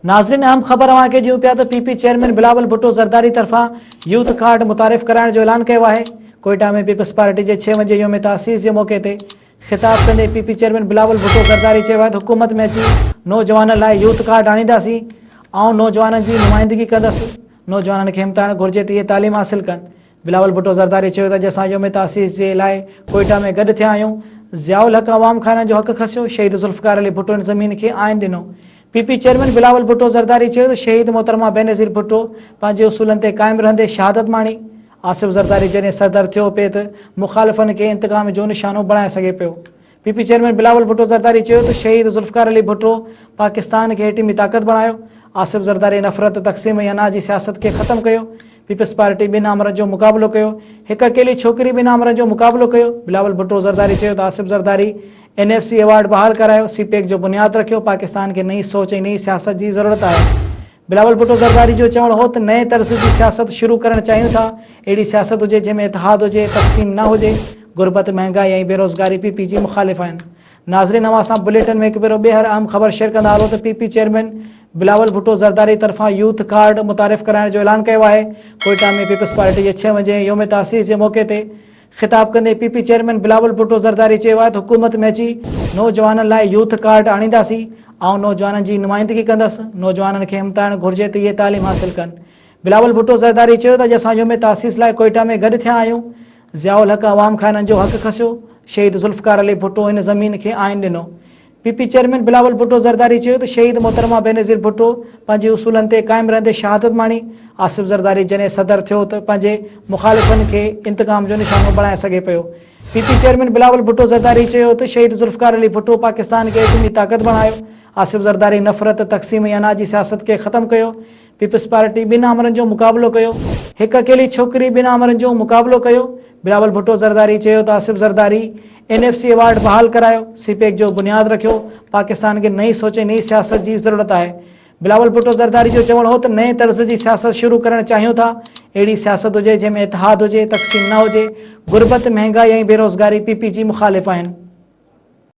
ناظرين اهم خبر اوهان کي ڏيون پيا ته P P chairman Bilawal Bhutto Zardari طرفان يوٿ ڪارڊ متعارف ڪرائڻ جو اعلان ڪيو آهي. ڪوئيٽا ۾ پيپلز پارٽي جي ڇيون جي يوم تاسيس جي موقعي تي خطاب ڪندي P P chairman Bilawal Bhutto Zardari چيو آهي ته حڪومت ۾ اچي نوجوانن لاء يوٿ ڪارڊ آڻينداسين، آئون نوجوانن جي نمائندگي ڪندس، نوجوانن کي همٿائڻ گهرجي ته اهي تعليم حاصل ڪن. بلاول ڀٽو زرداري چيو ته اڄ اسان يوم تاسيس جي لاء ڪوئيٽا ۾ گڏ ٿيا آهيون، ضياء الحق عوام کان انهن جو حق کسيو، شهيد ذوالفقار علي ڀٽو هن زمين کي آئين ڏنو. P P chairman Bilawal Bhutto Zardari چيو ته شهيد محترمه بينظير ڀٽو پنهنجي اصولن تي قائم رهندي شهادت ماڻي، آصف زرداري جڏهن صدر ٿيو پئي ته مخالفن کي انتقام جو نشانو بڻائي سگهي پيو. P P chairman Bilawal Bhutto Zardari چيو ته شهيد ذوالفقار علي ڀٽو پاڪستان کي ايٽمي طاقت بڻايو، آصف زرداري نفرت، تقسيم ۽ انا جي سياست کي ختم ڪيو، پيپلز پارٽي ٻن آمرن جو مقابلو ڪيو، هڪ اڪيلي ڇوڪري ٻن آمرن جو مقابلو ڪيو، بلاول ڀٽو زرداري چيو ته Asif Zardari N F C award بحال ڪرايو، سي پيڪ جو بنياد رکيو، پاڪستان کي نئين سوچ ۽ نئين سياست جي ضرورت آهي. بلاول ڀٽو زرداري جو چوڻ هو ته نئين طرز جي سياست شروع ڪرڻ چاهيون ٿا، اهڙي سياست هجي جنهن ۾ اتحاد هجي، تقسيم نه هجي، غربت، مهنگائي ۽ بيروزگاري پي پي جي مخالف آهن. ناظرين اوهان سان بليٽن ۾ هڪ ڀيرو ٻيهر اهم خبر شيئر ڪندا هلون ته P P chairman Bilawal Bhutto Zardari طرفان يوٿ ڪارڊ متعارف ڪرائڻ جو اعلان ڪيو آهي، ڪوئيٽا ۾ پيپلز پارٽي جي ڇهه جي يوم تاسيس جي موقعي تي خطاب ڪندي P P chairman Bilawal Bhutto Zardari چيو آهي ته حڪومت ۾ اچي نوجوانن لاء يوٿ ڪارڊ آڻينداسين، آئون نوجوانن جي نمائندگي ڪندس، نوجوانن کي همٿائڻ گهرجي ته اهي تعليم حاصل ڪن. بلاول ڀٽو زرداري چيو ته اڄ اسان يوم تاسيس لاء ڪوئيٽا ۾ گڏ ٿيا آهيون، ضياء الحق عوام کان انهن جو حق کسيو، شهيد ذوالفقار علي ڀٽو هن زمين کي آئين ڏنو. P P chairman Bilawal Bhutto Zardari چيو ته شهيد محترمه بينظير ڀٽو پنهنجي اصولن تي قائم رهندي شهادت ماڻي، آصف زرداري جڏهن صدر ٿيو ته پنهنجي مخالفن کي انتقام جو نشانو بڻائي سگهي پيو. P P chairman Bilawal Bhutto Zardari چيو ته شهيد ذوالفقار علي ڀٽو پاڪستان کي ايٽمي طاقت بڻايو، آصف زرداري نفرت، تقسيم ۽ انا جي سياست کي ختم ڪيو، پيپلز پارٽي ٻن آمرن جو مقابلو ڪيو، هڪ اڪيلي ڇوڪري ٻن آمرن جو مقابلو ڪيو، بلاول ڀٽو زرداري چيو ته Asif Zardari N F C award بحال ڪرايو، سي پيڪ جو بنياد رکيو، پاڪستان کي نئين سوچ ۽ نئين سياست جي ضرورت آهي. بلاول ڀٽو زرداري جو چوڻ هو ته نئين طرز جي سياست شروع ڪرڻ چاهيون ٿا، اهڙي سياست هجي جنهن ۾ اتحاد هجي، تقسيم نه هجي، غربت، مهنگائي ۽ بيروزگاري پي پي جي مخالف آهن.